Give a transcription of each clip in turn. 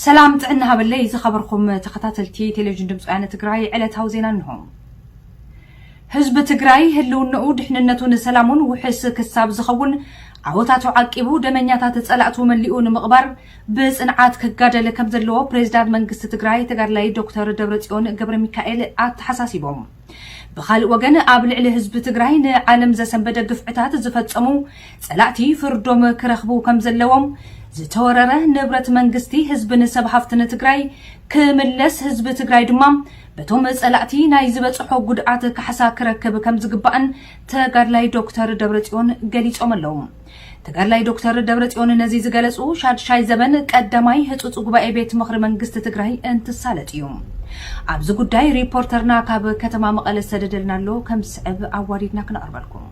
ሰላም ጥዕና ሃበለይ ዝኸበርኩም ተኸታተልቲ ቴሌቪዥን ድምፂ ወያነ ትግራይ፣ ዕለታዊ ዜና እንሆ። ህዝቢ ትግራይ ህልውንኡ፣ ድሕንነቱን ሰላሙን ውሕስ ክሳብ ዝኸውን፣ ዓወታቱ ዓቂቡ፣ ደመኛታት ጸላእቱ መሊኡ ንምቕባር ብጽንዓት ክጋደል ከም ዘለዎ ፕሬዚዳንት መንግስቲ ትግራይ ተጋድላይ ዶክተር ደብረጽዮን ገብረ ሚካኤል ኣተሓሳሲቦም። ብኻልእ ወገን፣ ኣብ ልዕሊ ህዝቢ ትግራይ ንዓለም ዘሰንበደ ግፍዕታት ዝፈጸሙ ጸላእቲ ፍርዶም ክረኽቡ ከም ዘለዎም፣ ዝተወረረ ንብረት መንግስቲ፣ ህዝብን ሰብ ሃፍትን ትግራይ ክምለስ፣ ህዝቢ ትግራይ ድማ በቶም ጸላእቲ ናይ ዝበጽሖ ጉድኣት ካሕሳ ክረክብ ከም ዝግባእን ተጋድላይ ዶክተር ደብረጽዮን ገሊጾም ኣለዉ። ተጋድላይ ዶክተር ደብረጽዮን ነዚ ዝገለጹ ሻድሻይ ዘበን ቀዳማይ ህጹጽ ጉባኤ ቤት ምኽሪ መንግስቲ ትግራይ እንትሳለጥ እዩ። ኣብዚ ጉዳይ ሪፖርተርና ካብ ከተማ መቐለ ዝሰደደልና ኣሎ፣ ከም ዝስዕብ ኣዋዲድና ክነቕርበልኩም።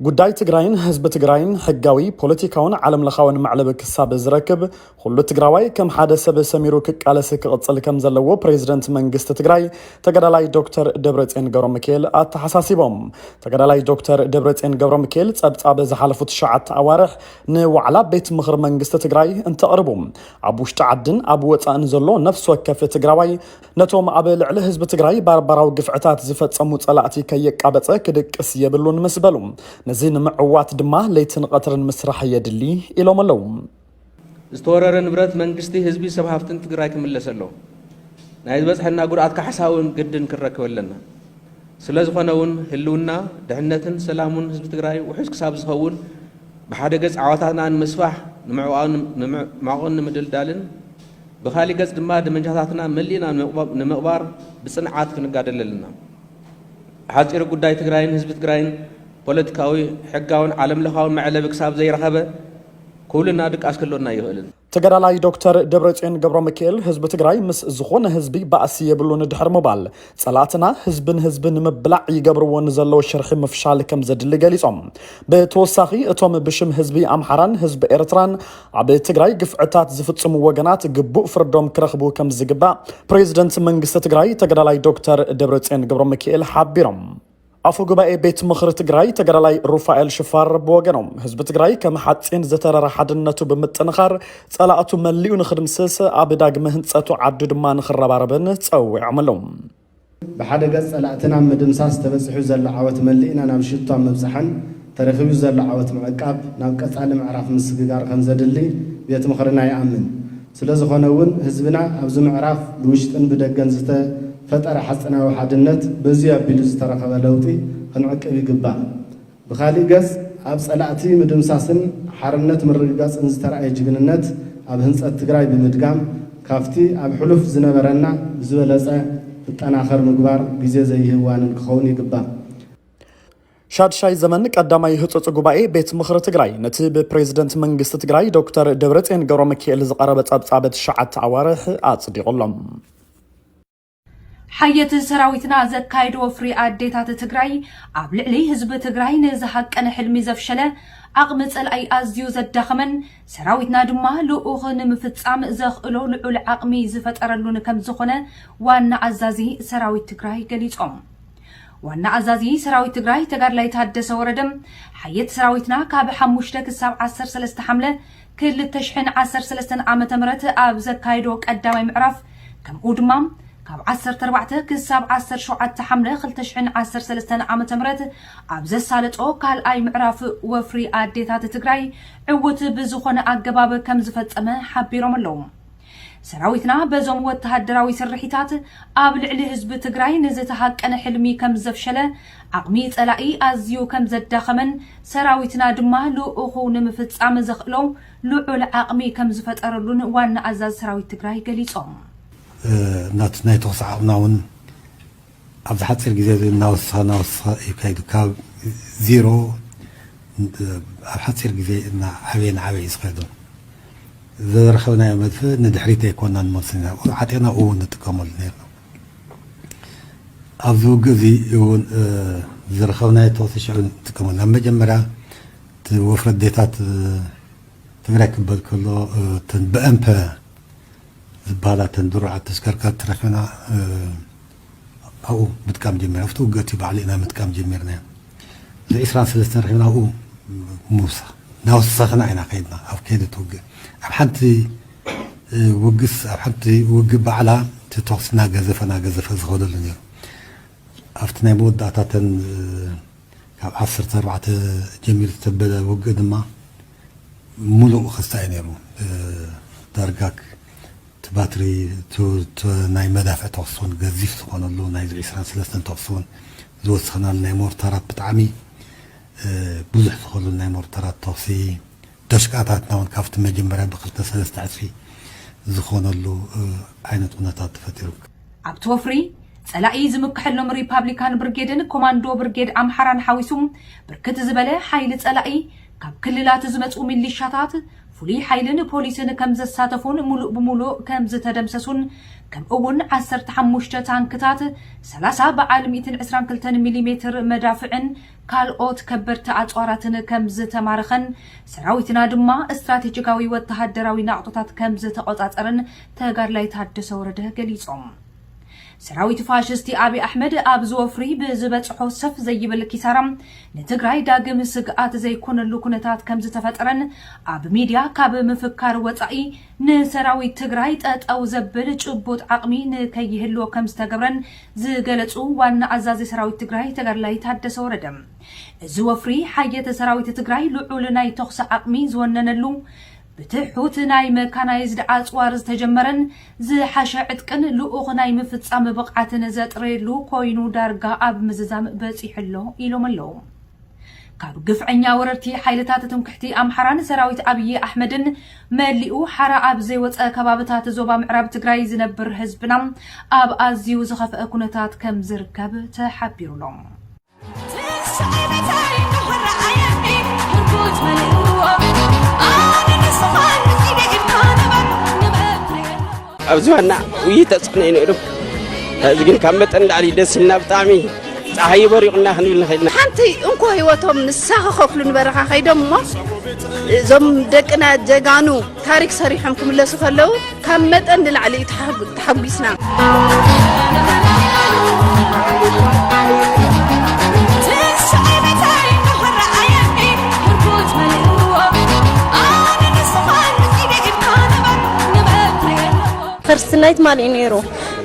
ጉዳይ ትግራይን ህዝቢ ትግራይን ሕጋዊ፣ ፖለቲካውን ዓለም ለኻውን መዕለቢ ክሳብ ዝረክብ፣ ኩሉ ትግራዋይ ከም ሓደ ሰብ ሰሚሩ ክቃለስ ክቕጽል ከም ዘለዎ ፕሬዚደንት መንግስቲ ትግራይ ተጋዳላይ ዶክተር ደብረጽዮን ገብረ ሚካኤል ኣተሓሳሲቦም። ተጋዳላይ ዶክተር ደብረጽዮን ገብረ ሚካኤል ጸብጻብ ዝሓለፉ ትሽዓተ ኣዋርሕ ንዋዕላ ቤት ምኽሪ መንግስቲ ትግራይ እንተቕርቡ፣ ኣብ ውሽጢ ዓድን ኣብ ወጻእን ዘሎ ነፍሲ ወከፍ ትግራዋይ ነቶም ኣብ ልዕሊ ህዝቢ ትግራይ ባርባራዊ ግፍዕታት ዝፈጸሙ ጸላእቲ ከየቃበጸ ክድቅስ የብሉን ምስ በሉ፣ ነዚ ንምዕዋት ድማ ለይትን ቐትርን ምስራሕ የድሊ ኢሎም ኣለዉ። ዝተወረረ ንብረት መንግስቲ፣ ህዝቢ፣ ሰብ ሃፍትን ትግራይ ክምለስ ኣለዎ። ናይ ዝበጽሐና ጉድኣት ካሕሳ እውን ግድን ክንረክብ ኣለና። ስለ ዝኾነ እውን ህልውና፣ ድሕነትን ሰላሙን ህዝቢ ትግራይ ውሑስ ክሳብ ዝኸውን፣ ብሓደ ገጽ ዓወታትና ንምስፋሕ፣ ንምዕዋን-፣ ንምዕማቑን ንምድልዳልን፣ ብኻሊእ ገጽ ድማ ደመንጃታትና መሊእና ንምቕባ-፣ ንምቕባር ብጽንዓት ክንጋደል ኣለና። ሓጺር ጉዳይ ትግራይን ህዝቢ ትግራይን ፖለቲካዊ፣ ሕጋውን ዓለም ለኻውን መዕለቢ ክሳብ ዘይረኸበ፣ ኩልና ድቃስ ክህልወና ኣይኽእልን። ተጋዳላይ ዶክተር ደብረጽዮን ገብረ ሚካኤል፣ ህዝቢ ትግራይ ምስ ዝኾነ ህዝቢ ባእሲ የብሉን ድሕሪ ምባል፣ ጸላእትና ህዝቢ ንህዝቢ ንምብላዕ ይገብርዎ ንዘለዉ ሽርሒ ምፍሻል ከም ዘድሊ ገሊጾም። ብተወሳኺ፣ እቶም ብሽም ህዝቢ ኣምሓራን ህዝቢ ኤርትራን ኣብ ትግራይ ግፍዕታት ዝፍጽሙ ወገናት ግቡእ ፍርዶም ክረኽቡ ከም ዝግባእ ፕሬዚደንት መንግስቲ ትግራይ ተጋዳላይ ዶክተር ደብረጽዮን ገብረ ሚካኤል ሓቢሮም። ኣፈ ጉባኤ ቤት ምኽሪ ትግራይ ተጋዳላይ ሩፋኤል ሽፋር ብወገኖም፣ ህዝቢ ትግራይ ከም ሓፂን ዝተረረ ሓድነቱ ብምጥንኻር፣ ጸላእቱ መሊኡ ንኽድምስስ፣ ኣብ ዳግመ ህንፀቱ ዓዱ ድማ ንኽረባረብን ጸዊዖም ኣለዉ። ብሓደ ገጽ ጸላእትና ምድምሳስ ተበጺሑ ዘሎ ዓወት መሊእና ናብ ሽቶ ኣብ ምብጻሕን ተረኺቡ ዘሎ ዓወት ምዕቃብ ናብ ቀጻሊ ምዕራፍ ምስግጋር ከም ዘድሊ ቤት ምኽርና ይኣምን። ስለ ዝኾነ እውን ህዝብና ኣብዚ ምዕራፍ ብውሽጥን ብደገን ዝተፈጠረ ሓጽናዊ ሓድነት በዚ ኣቢሉ ዝተረኸበ ለውጢ ክንዕቅብ ይግባእ። ብኻሊእ ገጽ ኣብ ጸላእቲ ምድምሳስን ሓርነት ምርግጋጽን ዝተረኣየ ጅግንነት ኣብ ህንጸት ትግራይ ብምድጋም ካብቲ ኣብ ሕሉፍ ዝነበረና ብዝበለጸ ክጠናኸር ምግባር ግዜ ዘይህዋንን ክኸውን ይግባእ። ሻድሻይ ዘመን ቀዳማይ ህጹጽ ጉባኤ ቤት ምኽሪ ትግራይ ነቲ ብፕሬዚደንት መንግስቲ ትግራይ ዶክተር ደብረጽዮን ገብረ ሚካኤል ዝቐረበ ጸብጻብ ትሽዓተ ኣዋርሕ ኣጽዲቑሎም። ሓየት ሰራዊትና ዘካየዶ ወፍሪ ኣዴታት ትግራይ ኣብ ልዕሊ ህዝቢ ትግራይ ንዝሃቀነ ሕልሚ ዘፍሸለ፣ ዓቕሚ ጸላኢ ኣዝዩ ዘዳኸመን፣ ሰራዊትና ድማ ልኡኽ ንምፍጻም ዘኽእሎ ልዑል ዓቕሚ ዝፈጠረሉን ከም ዝኾነ ዋና ኣዛዚ ሰራዊት ትግራይ ገሊጾም። ዋና ኣዛዚ ሰራዊት ትግራይ ተጋድላይ ታደሰ ወረደ፣ ሓየት ሰራዊትና ካብ ሓሙሽተ ክሳብ ዓሰርተ ሰለስተ ሓምለ ክልተ ሽሕን ዓሰርተ ሰለስተን ዓመተ ምህረት ኣብ ዘካየዶ ቀዳማይ ምዕራፍ፣ ከምኡ ድማ ካብ ዓሰርተ ኣርባዕተ ክሳብ ዓሰርተ ሸውዓተ ሓምለ ክልተ ሽሕን ዓሰርተ ሰለስተን ዓመተ ምህረት ኣብ ዘሳለጦ ካልኣይ ምዕራፍ ወፍሪ ኣዴታት ትግራይ ዕዉት ብዝኾነ ኣገባብ ከም ዝፈጸመ ሓቢሮም ኣለዉ። ሰራዊትና በዞም ወተሃደራዊ ስርሒታት ኣብ ልዕሊ ህዝቢ ትግራይ ንዝተሃቀነ ሕልሚ ከም ዘፍሸለ፣ ዓቕሚ ጸላኢ ኣዝዩ ከም ዘዳኸመን፣ ሰራዊትና ድማ ልኡኹ ንምፍጻም ዘኽእሎ ልዑል ዓቕሚ ከም ዝፈጠረሉን ዋና ኣዛዚ ሰራዊት ትግራይ ገሊጾም። እ፣ ናት-፣ ናይ ተኹሲ ዓቕምና እውን ኣብዚ ሓፂር ግዜ እዚ እናወሰኸ፣ እናወሰኸ እዩ ከይዱ። ካብ ዜሮ፣ እ፣ ኣብ ሓፂር ግዜ እናዓበየ፣ እናዓበየ እዩ ዝኸይዱ። ዝረኸብናዮ መድፍዕ ንድሕሪት ኣይኮንና ንመልሶ ኢና። ዓጢቕና እውን ንጥቀመሉ ነይርና። ኣብዚ ውግእ እዚ እውን፣ እ፣ ዝረኸብናዮ ተኹሲ ሽዑ ንጥቀመሉ። ኣብ መጀመርያ እቲ ወፍሪ ኣዴታት፣ እ፣ ትግራይ ክበል ከሎ፣ እ፣ እተን ብኤምፐ ዝበሃላ እተን ድሩዓት ተሽከርከርቲ ረኺብና፣ እ፣ ኣብኡ ምጥቃም ጀሚርና። ኣብቲ ውግእ እቲ ባዕሉ ኢና ምጥቃም ጀሚርና። እዚ ዒስራን ሰለስተን ረኺብና ኣብኡ ምውሳኽ። እናወሰኽና ኢና ከይድና ኣብ ከይዲ እቲ ውግእ። ኣብ ሓንቲ ውግስ ኣብ ሓንቲ ውግእ ባዕላ እቲ ተኹሲ እናገዘፈ እናገዘፈ ዝኸደሉ ነይሩ። ኣብቲ ናይ መወዳእታተን ካብ ዓሰርተ ኣርባዕተ ጀሚሩ ዝተበለ ውግእ ድማ ሙሉእ ክስታይ ነይሩ። ዳርጋ እቲ ባትሪ ናይ መዳፍዕ ተኹሲ እውን ገዚፍ ዝኾነሉ ናይ ዕስራን ሰለስተን ተኹሲ እውን ዝወሰኽናሉ ናይ ሞርታራት ብጣዕሚ ብዙሕ ዝኾነሉ ናይ ሞርታራት ተኹሲ ደሽቃታትና እውን ካብቲ መጀመርያ ብክልተ ሰለስተ ዕፅፊ ዝኾነሉ ዓይነት ኩነታት ተፈጢሩ። ኣብቲ ወፍሪ ጸላኢ ዝምክሐሎም ሪፓብሊካን ብርጌድን ኮማንዶ ብርጌድ ኣምሓራን ሓዊሱ ብርክት ዝበለ ሓይሊ ጸላኢ ካብ ክልላት ዝመጹ ሚሊሻታት ፍሉይ ሓይልን ፖሊስን ከም ዘሳተፉን ሙሉእ ብሙሉእ ከም ዝተደምሰሱን ከምኡ እውን ዓሰርተ ሓሙሽተ ታንክታት ሰላሳ በዓል ሚእትን ዕስራን ክልተን ሚሊሜትር መዳፍዕን ካልኦት ከበድቲ ኣጽዋራትን ከም ዝተማረኸን ሰራዊትና ድማ ስትራቴጂካዊ ወተሃደራዊ ናቕጦታት ከም ዝተቖጻጸረን ተጋድላይ ታደሰ ወረደ ገሊጾም። ሰራዊት ፋሽስቲ ኣብይ ኣሕመድ ኣብዚ ወፍሪ ብዝበጽሖ ሰፍ ዘይብል ኪሳራ ንትግራይ ዳግም ስግኣት ዘይኮነሉ ኩነታት ከም ዝተፈጠረን ኣብ ሚድያ ካብ ምፍካር ወጻኢ ንሰራዊት ትግራይ ጠጠው ዘብል ጭቡጥ ዓቕሚ ንከይህልዎ ከም ዝተገብረን ዝገለጹ ዋና ኣዛዚ ሰራዊት ትግራይ ተጋድላይ ታደሰ ወረደ፣ እዚ ወፍሪ ሓየት ሰራዊት ትግራይ ልዑል ናይ ተኹሲ ዓቕሚ ዝወነነሉ፣ ብትሑት ናይ መካናይዝድ ኣጽዋር ዝተጀመረን ዝሓሸ ዕጥቅን ልኡኽ ናይ ምፍጻም ብቕዓትን ዘጥረየሉ ኮይኑ ዳርጋ ኣብ ምዝዛም በጺሑ ኣሎ ኢሎም ኣለዉ። ካብ ግፍዐኛ ወረርቲ ሓይልታት ትምክሕቲ ኣምሓራን ሰራዊት ኣብዪ ኣሕመድን መሊኡ ሓራ ኣብ ዘይወፀ ከባብታት ዞባ ምዕራብ ትግራይ ዝነብር ህዝብና ኣብ ኣዝዩ ዝኸፍአ ኩነታት ከም ዝርከብ ተሓቢሩ ኣሎ። ኣብዚ ዋና ውይይት ተፅዕኖ እዩ ነይሩ። ሕዚ ግን ካብ መጠን ላዕሊ ደስ ኢልና ብጣዕሚ ፀሓይ በሪቑና ክንብል ንኽእል ኢና። ሓንቲ እንኮ ህይወቶም ንሳ ክኸፍሉ ንበረኻ ከይዶም እሞ እዞም ደቅና ጀጋኑ ታሪክ ሰሪሖም ክምለሱ ከለዉ ካብ መጠን ንላዕሊ እዩ ተሓጒስና። ፈርስት ናይት ማን እዩ ነይሩ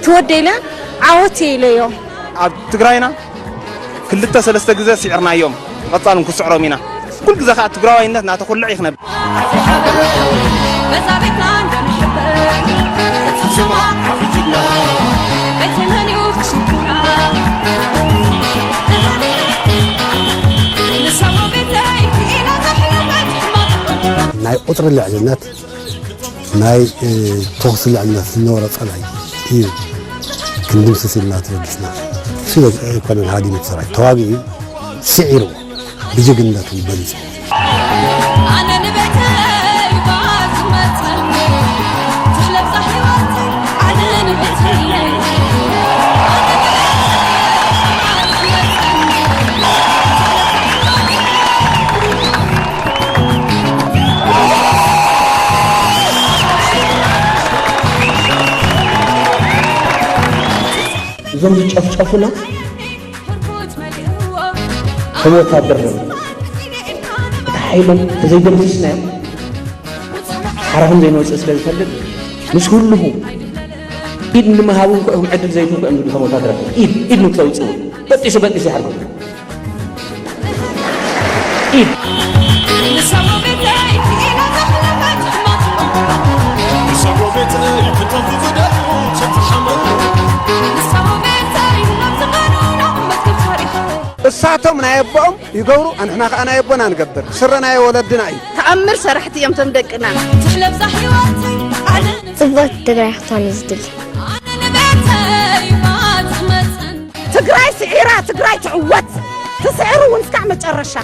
ትወደይለ ዓወት ኢለዮ። ኣብ ትግራይና ክልተ ሰለስተ ግዘ ስዒርናዮም፣ ብቐፃል እውን ክስዕሮም ኢና። ኩሉ ግዘ ከዓ ትግራዋይነት እናተኹልዕ እዩ ክነብር። ናይ ቁፅሪ ልዕልነት ናይ ተኹሲ ልዕልነት ዝነበሮ ፀላኢ እዩ ክንድምስስ ኢልና ተበጊስና። እሱ ኣይኮነን ሃዲሙ እቲ ሰራዊት ተዋጊኡ እዩ ስዒርዎ ብጅግንነቱ በሊፁ። እዞም ዝጨፍጨፉና ከም ወታደር ነ እቲ ሓይሎም ተዘይደምስስናዮ ሓራኹም ዘይንወፅእ ስለ ዝፈልጥ ምስ ሁልሁ ኢድ ንምሃብ እውን ክዕም ዕድል ዘይትንኩ እዮም ዝብሉ ከም ወታደራት ኢድ ኢድ ንክተውፅኡ በጢሱ በጢሱ ይሓርኩም። እሳቶም ናይ ኣቦኦም ይገብሩ፣ ኣንሕና ከኣ ናይ ኣቦና ንገብር። ስረ ናይ ወለድና እዩ። ተኣምር ሰራሕቲ እዮም ቶም ደቅና። ጽብቕቲ ትግራይ ክትኮን እዩ ዝድሊ። ትግራይ ስዒራ ትግራይ ትዕወት። ትስዕሩ እውን እስካዕ መጨረሻ።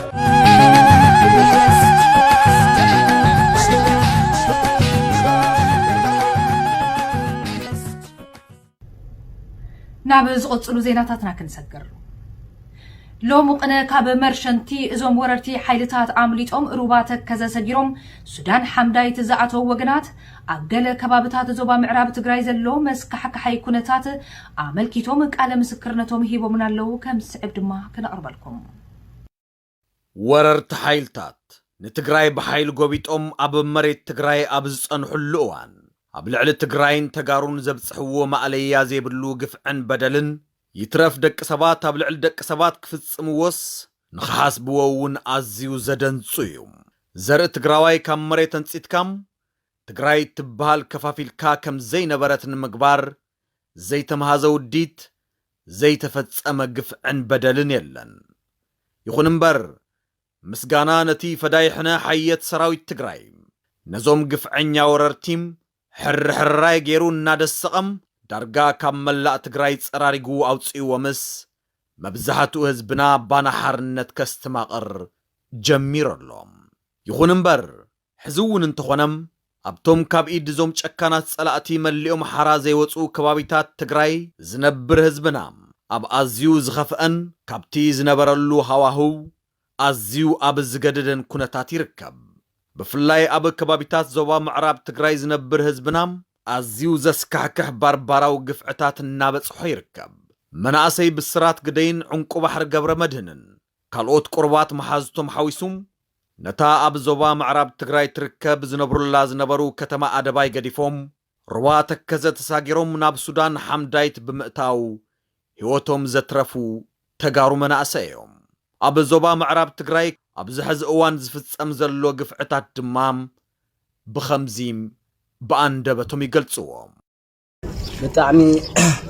ናብ ዝቕጽሉ ዜናታትና ክንሰግር። ሎሚ ቅነ ካብ መርሸንቲ እዞም ወረርቲ ሓይልታት ኣምሊጦም ሩባ ተከዘ ሰጊሮም ሱዳን ሓምዳይት ዝኣተዉ ወገናት ኣብ ገለ ከባብታት ዞባ ምዕራብ ትግራይ ዘሎ መስካሕካሓይ ኩነታት ኣመልኪቶም ቃለ ምስክርነቶም ሂቦምና ኣለዉ። ከም ዝስዕብ ድማ ክነቕርበልኩም። ወረርቲ ሓይልታት ንትግራይ ብሓይሊ ጎቢጦም ኣብ መሬት ትግራይ ኣብ ዝጸንሕሉ እዋን፣ ኣብ ልዕሊ ትግራይን ተጋሩን ዘብጽሕዎ ማእለያ ዘይብሉ ግፍዕን በደልን፣ ይትረፍ ደቂ ሰባት ኣብ ልዕሊ ደቂ ሰባት ክፍጽምዎስ፣ ንኽሓስብዎ እውን ኣዝዩ ዘደንጹ እዩ። ዘርኢ ትግራዋይ ካብ መሬት ኣንጺትካም፣ ትግራይ ትበሃል ከፋፊልካ ከም ዘይነበረት ንምግባር ዘይተምሃዘ ውዲት፣ ዘይተፈጸመ ግፍዕን በደልን የለን። ይኹን እምበር፣ ምስጋና ነቲ ፈዳይ ሕነ ሓየት ሰራዊት ትግራይ፣ ነዞም ግፍዐኛ ወረርቲም ሕርሕራይ ገይሩ እናደሰቐም፣ ዳርጋ ካብ መላእ ትግራይ ጸራሪጉ ኣውጺእዎምስ፣ መብዛሕትኡ ህዝብና ባና ሓርነት ከስትማቕር ጀሚሩ ኣሎ። ይኹን እምበር፣ ሕዚ እውን እንተኾነ፣ ኣብቶም ካብ ኢድ እዞም ጨካናት ጸላእቲ መሊኦም ሓራ ዘይወጹ ከባቢታት ትግራይ ዝነብር ህዝብና፣ ኣብ ኣዝዩ ዝኸፍአን ካብቲ ዝነበረሉ ሃዋህው ኣዝዩ ኣብ ዝገደደን ኩነታት ይርከብ። ብፍላይ ኣብ ከባቢታት ዞባ ምዕራብ ትግራይ ዝነብር ህዝብና ኣዝዩ ዘስካሕክሕ ባርባራዊ ግፍዕታት እናበጽሖ ይርከብ። መናእሰይ ብስራት ግደይን ዕንቁ ባሕሪ ገብረ መድህንን ካልኦት ቁሩባት መሓዝቶም ሓዊሱ፣ ነታ ኣብ ዞባ ምዕራብ ትግራይ ትርከብ ዝነብሩላ ዝነበሩ ከተማ ኣደባይ ገዲፎም፣ ሩባ ተከዘ ተሳጊሮም ናብ ሱዳን ሓምዳይት ብምእታው ህይወቶም ዘትረፉ ተጋሩ መናእሰይ እዮም። ኣብ ዞባ ምዕራብ ትግራይ ኣብዚ ሕዚ እዋን ዝፍጸም ዘሎ ግፍዕታት ድማ ብኸምዚ ብኣንደበቶም ይገልጽዎ። ብጣዕሚ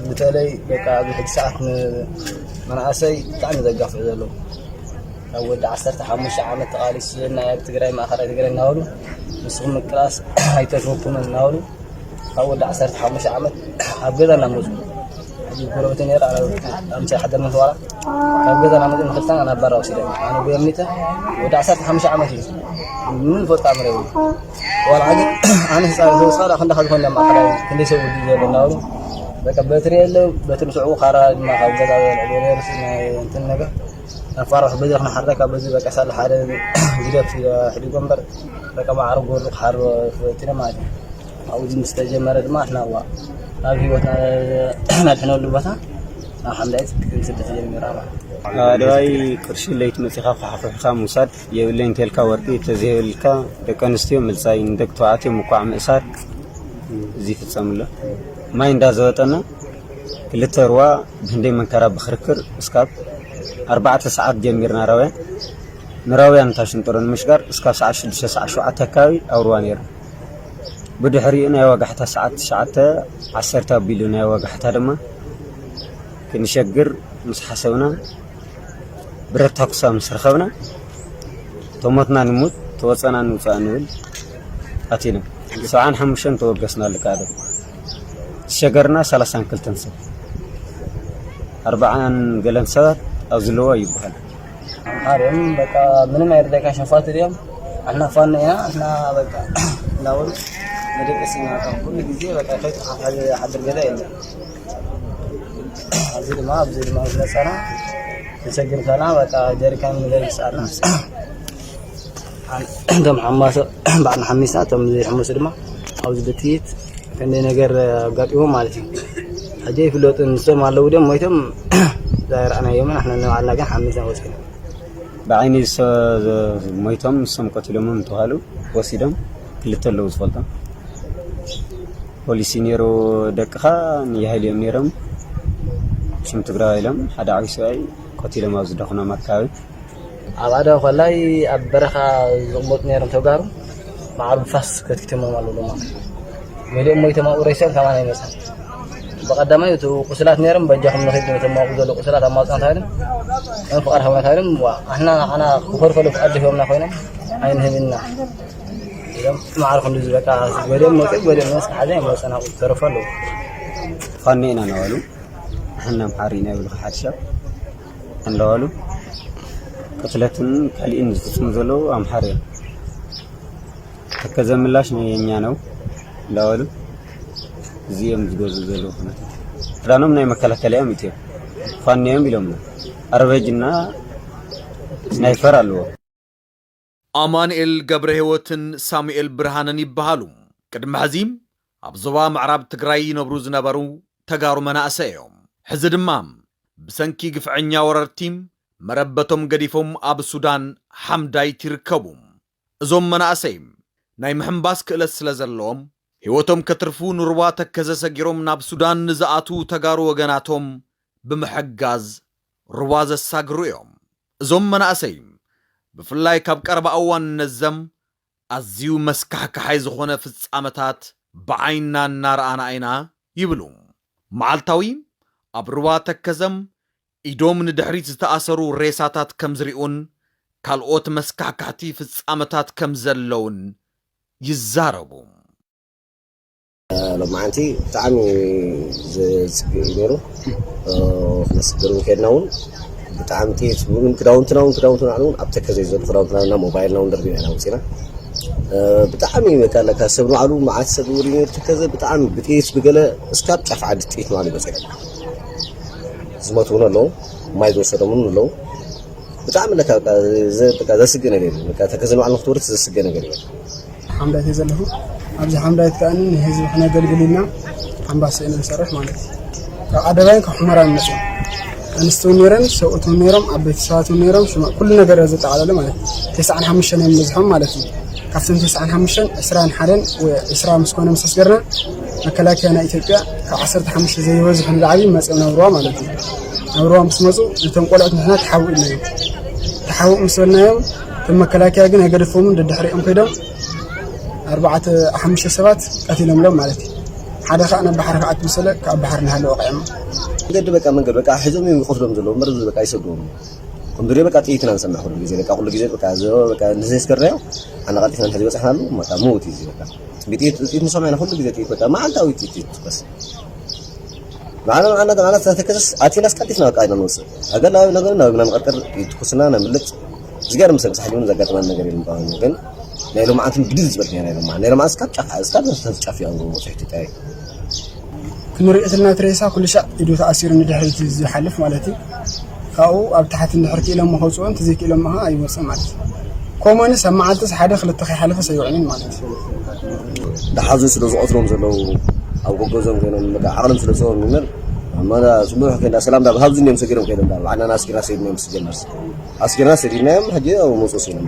በተለይ በቃ ኣብዚ ሕጂ ሰዓት ንመናእሰይ ብጣዕሚ ዘጋፍዑ ዘለዉ ካብ ወዲ ዓሰርተ ሓሙሽተ ዓመት ተቓሊሱ ዘለና ኣብ ትግራይ ማእኸላይ ትግራይ እናበሉ ንስኹም ምቅላስ ኣይተትረፉን እናበሉ ካብ ወዲ ዓሰርተ ሓሙሽተ ዓመት ኣብ ገዛ እናመፁ ሕጂ ጎረቤት ነይረ ኣምሳ ሓደር ምትዋራ ካብ ገዛ እናመፁ ንክልተና ናብ ባራ ወሲደን ኣነ ብየሚተ ወዲ ዓሰርተ ሓሙሽተ ዓመት እዩ ምን ፈጣ ምረው ዋላ ግን ኣነ ህፃን ዝወስኻ ዳ ክንዳኻ ዝኾን ዳ ማእኸላይ ክንደይ ሰብ ውዲ ዘሎ እናበሉ በቃ በትሪ የለ በትሪ ስዕቡ ካራ ድማ ካብ ገዛ ዝበልዕዎ ነርሲ ናይ እንትን ነገር ኣፋርሕ በዚ ክንሓርዳ ካብ በዚ በቃ ሳለ ሓደ ግደፍ ሕዲጎ እምበር በቃ ማዕረ ጎሩ ክሓር ፈቲነ ማለት እዩ። ኣብዚ ምስ ተጀመረ ድማ ኣሕና እዋ ኣብ ህይወትና ናድሕነሉ ቦታ ናብ ሓምዳይት ክንስደት ጀሚራ ማለት እዩ። ኣደባይ ቅርሺ ለይቲ መፂኻ ኳሕኩሕካ ምውሳድ የብለይ እንተልካ ወርቂ ተዘይብልካ ደቂ ኣንስትዮ ምልፃይ ንደቂ ተባዕትዮ ምኳዕ ምእሳር እዚ ይፍፀም ኣሎ። ማይ እንዳዘወጠና ክልተ ሩባ ብህንደይ መንከራ ብክርክር እስካብ ኣርባዕተ ሰዓት ጀሚርና ራውያን ንራውያን እታ ሽንጥሮ ንምሽጋር እስካብ ሰዓት ሽዱሽተ ሰዓት ሸውዓተ ኣካባቢ ኣብ ሩባ ነይሩ። ብድሕሪኡ ናይ ወጋሕታ ሰዓት ትሽዓተ ዓሰርተ ኣቢሉ ናይ ወጋሕታ ድማ ክንሸግር ምስ ሓሰብና ብረት ታኩሳ ምስ ረኸብና ተሞትና ንሙት ተወፀና ንውፃእ ንብል ኣቲና ሰብዓን ሓሙሽተን ተወገስና ልካ ዶ ዝሸገርና ሰላሳን ክልተን ሰብ ኣርባዓን ገለን ሰባት ኣብ ዝለዎ ይበሃል። ሓሪም በቃ ምንም ኣይርዳይካ ሸፋቱ ድዮም ኣሕና ፋኖ ኢና ኣሕና በቃ እናበሉ መደቀሲ ኢና ኩሉ ግዜ በቃ ከይትሓሓዝ ሓድር ገዛ የለን ኣብዚ ድማ ኣብዚ ድማ ዝመፀና ተሸግር ከላ በቃ ጀሪካን ንገር ይስኣልና እቶም ሓማሶ ባዕልና ሓሚስና እቶም ዘይሕምሱ ድማ ኣብዚ ብጥይት ከንደይ ነገር ኣጋጢሞም ማለት እዩ ሕጂ ይፍለጡ ንሶም ኣለዉ ድዮም ሞይቶም ዛይረኣናዮምን ኣሕና ንባዕልና ግን ሓሚስና ወፂና ብዓይኒ ሞይቶም ንሶም ቀቲሎሞም እንተባሃሉ ወሲዶም ክልተ ኣለዉ ዝፈልጦም ፖሊሲ ነይሩ ደቅኻ ንያህል እዮም ነይሮም ሽም ትግራዋይ ኢሎም ሓደ ዓብዪ ሰብኣይ ቀቲሎም ኣብ ዝደኹኖም ኣካባቢ ኣብ ኣደዋ ኮላይ ኣብ በረኻ ዝቕመጡ ነይሮም ተጋሩ ማዕሩ ብፋስ ከትኪቶሞም ኣለዉ ድማ መሊኦም ሞይቶም ኣብኡ ረሲኦም ካባና ይመፅእ ብቐዳማይ እቲ ቁስላት ነይሮም በጃኹም ንኺድ ነቶም ኣብኡ ዘሎ ቁስላት ኣማፅና ተባሂሎም ከም ፍቓድ ሃቡና ተባሂሎም ኣሕና ንዓና ክኾልፈሉ ፍቓድ ሂቦምና ኮይኖም ኣይንህብና ኢሎም ማዕሩ ክንዲ ዝበቃ ገሊኦም መፅኡ ገሊኦም መስክ ሓዘ ይመፅና ተረፉ ኣለዉ ፋኖ ኢና እናበሉ ንሕና ኣምሓሩ ኢና ይብሉኻ ሓድሻ እንዳበሉ ቅትለትን ካሊእን ዝፍፅሙ ዘለዉ ኣምሓሩ እዮም። ተከዘ ምላሽ የኛ ነው እንዳበሉ እዚ እዮም ዝገዝኡ ዘለዉ ኩነታት። ክዳኖም ናይ መከላከሊያ እዮም ኢትዮ ፋኖ እዮም ኢሎምና። ኣርበጅ እና ስናይፐር ኣለዎ። ኣማንኤል ገብረህይወትን ሳሙኤል ብርሃነን ይበሃሉ። ቅድሚ ሕዚ ኣብ ዞባ ምዕራብ ትግራይ ይነብሩ ዝነበሩ ተጋሩ መናእሰይ እዮም። ሕዚ ድማ ብሰንኪ ግፍዐኛ ወረርቲ መረበቶም ገዲፎም ኣብ ሱዳን ሓምዳይት ይርከቡ። እዞም መናእሰይ ናይ ምሕንባስ ክእለት ስለ ዘለዎም፣ ህይወቶም ከትርፉ ንሩባ ተከዘ ሰጊሮም ናብ ሱዳን ንዝኣትዉ ተጋሩ ወገናቶም ብምሕጋዝ ሩባ ዘሳግሩ እዮም። እዞም መናእሰይ ብፍላይ ካብ ቀረባ እዋን ነዘም ኣዝዩ መስካሕካሓይ ዝኾነ ፍጻመታት ብዓይንና እናረኣና ኢና ይብሉ። መዓልታዊ ኣብ ሩባ ተከዘም ኢዶም ንድሕሪት ዝተኣሰሩ ሬሳታት ከም ዝሪኡን ካልኦት መስካሕካሕቲ ፍጻመታት ከም ዘለውን ይዛረቡ። ሎማዓንቲ ብጣዕሚ ዘፅግእ እዩ ነይሩ። ክነስግር ከድና እውን ብጣዕሚ ጥይት እውን ክዳውንትና እውን ክዳውንትና እውን ኣብ ተከዘ ዘሎ ክዳውንትና እና ሞባይልና እውን ደርቢና ኢና ውፅና። ብጣዕሚ በቃ ለካ ሰብ ንባዕሉ መዓት ሰብ ውሪ ነይሩ ተከዘ ብጣዕሚ ብጥይት ብገለ እስካብ ጫፍ ዓዲ ጥይት ንባዕሉ ይበፅሕ። ዝሞት እውን ኣለዉ፣ ማይ ዝወሰዶም እውን ኣለዉ። ብጣዕሚ ለካ በቃ ዘስግእ ነገር እዩ። በቃ ተከዘ ንባዕሉ ንክትወርድ ዘስግእ ነገር እዩ። ሓምዳይት እየ ዘለኹ። ኣብዚ ሓምዳይት ከኣ ንህዝቢ ክነገልግል ኢልና ኣምባሲ ኢና ንሰርሕ ማለት እዩ። ካብ ዓደባይን ካብ ሑመራን መፅኦም ኣንስቲ እውን ነይረን፣ ሰብኡት እውን ነይሮም፣ ዓበይቲ ሰባት እውን ነይሮም፣ ሽማ ኩሉ ነገር ዘጠቓለለ ማለት እዩ። ተስዓን ሓሙሽተን እዮም በዝሖም ማለት እዩ። ካብቶም ተስዓን ሓሙሽተን ዕስራን ሓደን ወይ ዕስራ ምስ ኮነ ምስ ኣስገርና መከላከያ ናይ ኢትዮጵያ ካብ ዓሰርተ ሓሙሽተ ዘይበዝሑ ንላዕሊ መፅኦም ናብ ሩባ ማለት እዩ። ናብ ሩባ ምስ መፁ ነቶም ቆልዑት ንሕና ተሓውእ ኢልናዮም። ተሓውእ ምስ በልናዮም እቶም መከላከያ ግን ኣይገደፍዎምን ደድሕሪኦም ከይዶም ኣርባዕተ ሓሙሽተ ሰባት ቀቲሎምሎም ማለት እዩ። ሓደ ከዓ ናብ ባሕሪ ክኣቱ ዝሰለ ካብ ባሕሪ እናሃለ ወቒዖም። መንገዲ በቃ መንገዲ በቃ ሒዞም እዮም ይቆስሎም ዘለዉ እምበር በቃ ይሰድዎም። ከምድሪ በቃ ጥይትና ንሰምዕ ኩሉ ግዜ በቃ ኩሉ ግዜ በቃ ዘ በቃ ንዘስከርናዮ ኣናቐልጢፍና ንሕዚ በፅሕናሉ በቃ ምውት እዩ በቃ። ብጥይት ጥይት ንሰምዕ ኢና ኩሉ ግዜ ጥይት በቃ መዓልታዊ ጥይት ጥይት ትኮስ። ንዓና ንዓና ንዓና ተተከሰስ ኣቲና ኣስቀልጢፍና በቃ ኢና ንወፅእ። ሃገር ናብ ነገር ናብ ኢና ንቐርቀር ይትኩስና ነምልጥ። እግዚኣብሔር ይመስገን ሳሕሊ እውን ዘጋጥመና ነገር የለን። ብኣሁኑ ግን ናይ ሎማዓንትን ብድል ዝበልክኛ ናይ ሎማዓን ናይ ሎማዓን እስካብ ጫፍ እስካብ ጫፍ እዮም ዝወፅሑ ኢትዮጵያዊ። ክንሪኦ ተለና እቲ ሬሳ ኩሉ ሻዕ ኢዱ ተኣሲሩ ንድሕሪት ዝሓልፍ ማለት እዩ። ካብኡ ኣብ ታሕቲ እንድሕር ክኢሎሞ ከውፅኦ እንተዘይክኢሎሞ ከዓ ኣይወፅእ ማለት እዩ። ኮመንስ ኣብ መዓልትስ ሓደ ክልተ ከይሓለፈስ ኣይውዕልን ማለት እዩ። ደሓዙ ስለ ዝቐትሎም ዘለዉ ኣብ ጎጎዞም ኮይኖም በቃ ዓቕሎም ስለ ዝፀወም ይመር ኣማና ፅቡሕ ከይዳ ሰላም ዳ ብሃብዚ እንዲዮም ሰጊሮም ከይዶም ዳ ባዕናና ኣስኪራ ሰይድናዮም ስጀመርስ ኣስኪራ ሰዲድናዮም ሕጂ ኣብ መፁ ሲሎም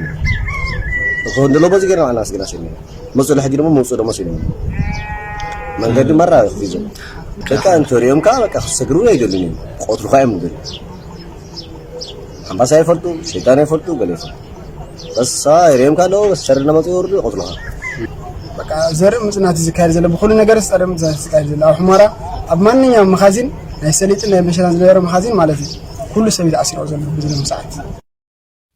እኮ እንደሎ በዚ ገይርና ባዕና ኣስኪራ ሰዲድናዮም መፁ ለሕጂ ደሞ መፁ ደሞ ሲሎም መንገዲ መራ ክፊዞም በቃ እንተሪኦም ከዓ በቃ ክሰግሩ ኣይደሉን እዮም ክቐትሉካ እዮም ንገሪ ሓምባሳ ይፈልጡ፣ ሸይጣን ይፈልጡ፣ ገለ ይፈልጡ። በሳ ይርእዮም ካለው በስ ሸር እናመፁ ይወርዱ ይቆትሉኻ። በቃ ዘርኢ ምፅናት እዩ ዝካየድ ዘሎ ብኩሉ ነገር ዘርኢ ምፅናት ዝካየድ ዘሎ ኣብ ሑመራ ኣብ ማንኛውም መኻዚን ናይ ሰሊጥን ናይ መሸላን ዝነበረ መኻዚን ማለት እዩ ኩሉ ሰብ እዩ ተኣሲሩ ዘሎ ብዝሎም ሰዓት።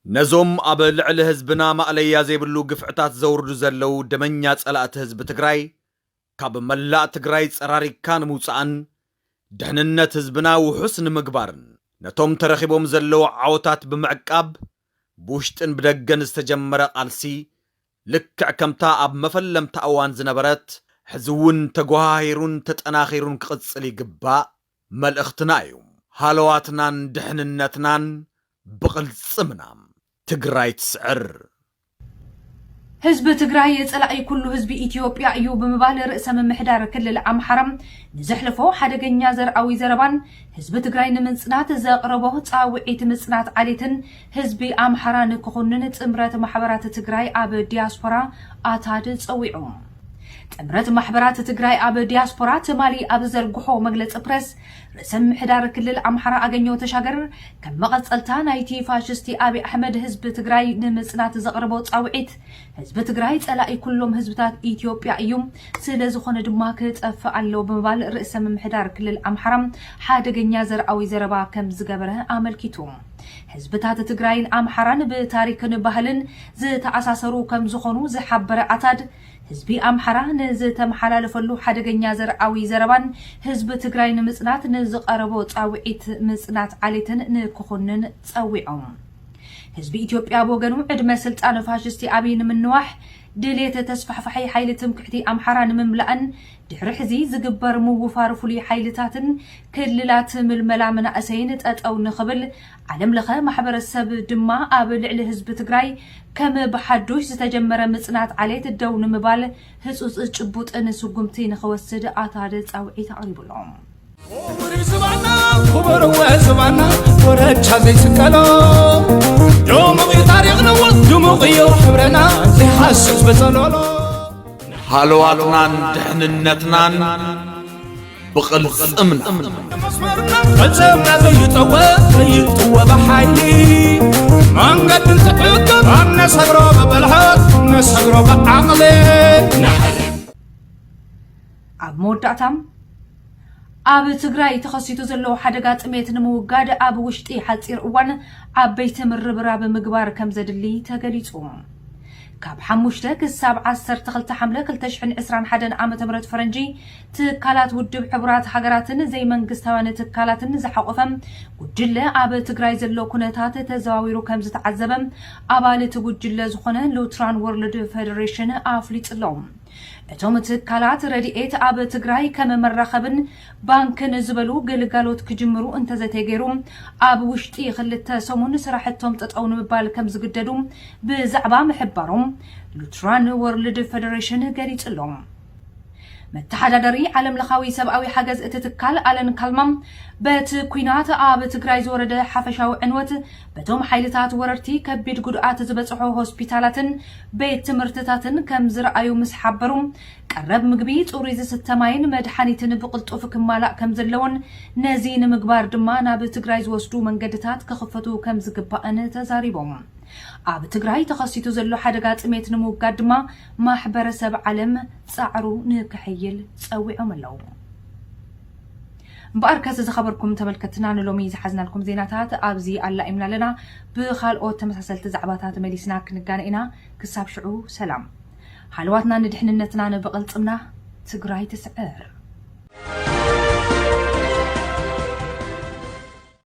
ነዞም ኣብ ልዕሊ ህዝብና ማእለያ ዘይብሉ ግፍዕታት ዘውርዱ ዘለዉ ደመኛ ጸላእቲ ህዝቢ ትግራይ ካብ መላእ ትግራይ ጸራሪግካ ንምውጻእን ድሕንነት ህዝብና ውሑስ ንምግባርን ነቶም ተረኺቦም ዘለዉ ዓወታት ብምዕቃብ ብውሽጥን ብደገን ዝተጀመረ ቃልሲ ልክዕ ከምታ ኣብ መፈለምታ እዋን ዝነበረት ሕዚ እውን ተጓሃሂሩን ተጠናኺሩን ክቕጽል ይግባእ መልእኽትና እዩ። ሃለዋትናን ድሕንነትናን ብቕልጽምና ትግራይ ትስዕር። ህዝቢ ትግራይ ጸላኢ ኩሉ ህዝቢ ኢትዮጵያ እዩ ብምባል ርእሰ ምምሕዳር ክልል ኣምሓራ ንዘሕለፎ ሓደገኛ ዘርኣዊ ዘረባን ህዝቢ ትግራይ ንምጽናት ዘቕረቦ ጻውዒት ምጽናት ዓሌትን ህዝቢ ኣምሓራ ንክኹንን ጥምረት ማሕበራት ትግራይ ኣብ ዲያስፖራ ኣታድ ጸዊዑ። ጥምረት ማሕበራት ትግራይ ኣብ ዲያስፖራ ትማሊ ኣብ ዘርግሖ መግለፂ ፕረስ ርእሰ ምምሕዳር ክልል ኣምሓራ ኣገኘሁ ተሻገር ከም መቐፀልታ ናይቲ ፋሽስቲ ኣብይ ኣሕመድ ህዝቢ ትግራይ ንምፅናት ዘቕረቦ ፃውዒት ህዝቢ ትግራይ ፀላኢ ኩሎም ህዝብታት ኢትዮጵያ እዩ፣ ስለ ዝኾነ ድማ ክጠፍእ ኣለዎ ብምባል ርእሰ ምምሕዳር ክልል ኣምሓራ ሓደገኛ ዘርኣዊ ዘረባ ከም ዝገበረ ኣመልኪቱ። ህዝብታት ትግራይን ኣምሓራን ብታሪክን ባህልን ዝተኣሳሰሩ ከም ዝኾኑ ዝሓበረ ኣታድ ህዝቢ ኣምሓራ ንዝተመሓላለፈሉ ሓደገኛ ዘርኣዊ ዘረባን ህዝቢ ትግራይ ንምፅናት ንዝቐረቦ ፃውዒት ምፅናት ዓሌትን ንክኹንን ፀዊዖም። ህዝቢ ኢትዮጵያ ብወገኑ ዕድመ ስልጣን ፋሽስቲ ኣብይ ንምንዋሕ ድሌት ተስፋሕፋሒ ሓይሊ ትምክሕቲ ኣምሓራ ንምምላእን ድሕሪ ሕዚ ዝግበር ምውፋር ፍሉይ ሓይልታትን ክልላት ምልመላ መናእሰይን ጠጠው ንኽብል ዓለም ለኸ ማሕበረሰብ ድማ ኣብ ልዕሊ ህዝቢ ትግራይ ከም ብሓዱሽ ዝተጀመረ ምፅናት ዓሌት ደው ንምባል ህፁፅ ጭቡጥን ስጉምቲ ንኽወስድ ኣታደ ፃውዒት ኣቕሪቡሎም። ክቡር ዝባና ክቡር ወዝባና ኮረቻ ዘይስቀሎ ድሙቕ እዩ ታሪኽና ድሙቕ እዩ ሕብረና ዘይሃስስ በጸሎሎ። ሃለዋትናን ድሕንነትናን ብቕልጽምና መስመርና ፈጸምና ዘይጠወ ዘይጥወ ብሓይሊ መንገዲ እንትዕቅብ ኣብ ነሰግሮ ብብልሓት ነሰግሮ ብዓቕሊ። ኣብ መወዳእታ ኣብ ትግራይ ተኸሲቱ ዘሎ ሓደጋ ጥሜት ንምውጋድ ኣብ ውሽጢ ሓፂር እዋን ዓበይቲ ምርብራብ ምግባር ከም ዘድሊ ተገሊፁ። ካብ ሓሙሽተ ክሳብ ዓሰርተ ክልተ ሓምለ ክልተ ሽሕን ዕስራን ሓደን ዓመተ ምህረት ፈረንጂ ትካላት ውድብ ሕቡራት ሃገራትን ዘይመንግስታውያን ትካላትን ዝሓቆፈ ጉጅለ ኣብ ትግራይ ዘሎ ኩነታት ተዘዋዊሩ ከም ዝተዓዘበ ኣባል እቲ ጉጅለ ዝኾነ ሉትራን ወርልድ ፌደሬሽን ኣፍሊጡ ኣሎ። እቶም ትካላት ረድኤት ኣብ ትግራይ ከም መራኸብን ባንክን ዝበሉ ግልጋሎት ክጅምሩ እንተዘተገይሩ ኣብ ውሽጢ ክልተ ሰሙን ስራሕቶም ጠጠው ንምባል ከም ዝግደዱ ብዛዕባ ምሕባሮም ሉትራን ወርልድ ፌደሬሽን ገሊጹ ኣሎ። መተሓዳደሪ ዓለም ለኻዊ ሰብኣዊ ሓገዝ እቲ ትካል ኣለን ካልማ በቲ ኲናት ኣብ ትግራይ ዝወረደ ሓፈሻዊ ዕንወት በቶም ሓይልታት ወረርቲ ከቢድ ጉድኣት ዝበፅሖ ሆስፒታላትን ቤት ትምህርትታትን ከም ዝረኣዩ ምስ ሓበሩ ቀረብ ምግቢ፣ ፅሩይ ዝስተ ማይን መድሓኒትን ብቕልጡፍ ክማላእ ከም ዘለዎን ነዚ ንምግባር ድማ ናብ ትግራይ ዝወስዱ መንገድታት ክኽፈቱ ከም ዝግባእን ተዛሪቦም። ኣብ ትግራይ ተኸሲቱ ዘሎ ሓደጋ ጥሜት ንምውጋድ ድማ ማሕበረሰብ ዓለም ፃዕሩ ንክሕይል ፀዊዖም ኣለዉ። እምበኣርከስ ዝኸበርኩም ተመልከትና ንሎሚ ዝሓዝናልኩም ዜናታት ኣብዚ ኣላኢምና ኣለና። ብኻልኦት ተመሳሰልቲ ዛዕባታት መሊስና ክንጋነ ኢና። ክሳብ ሽዑ ሰላም። ሃለዋትና ንድሕንነትና ንብቕልፅምና ትግራይ ትስዕር።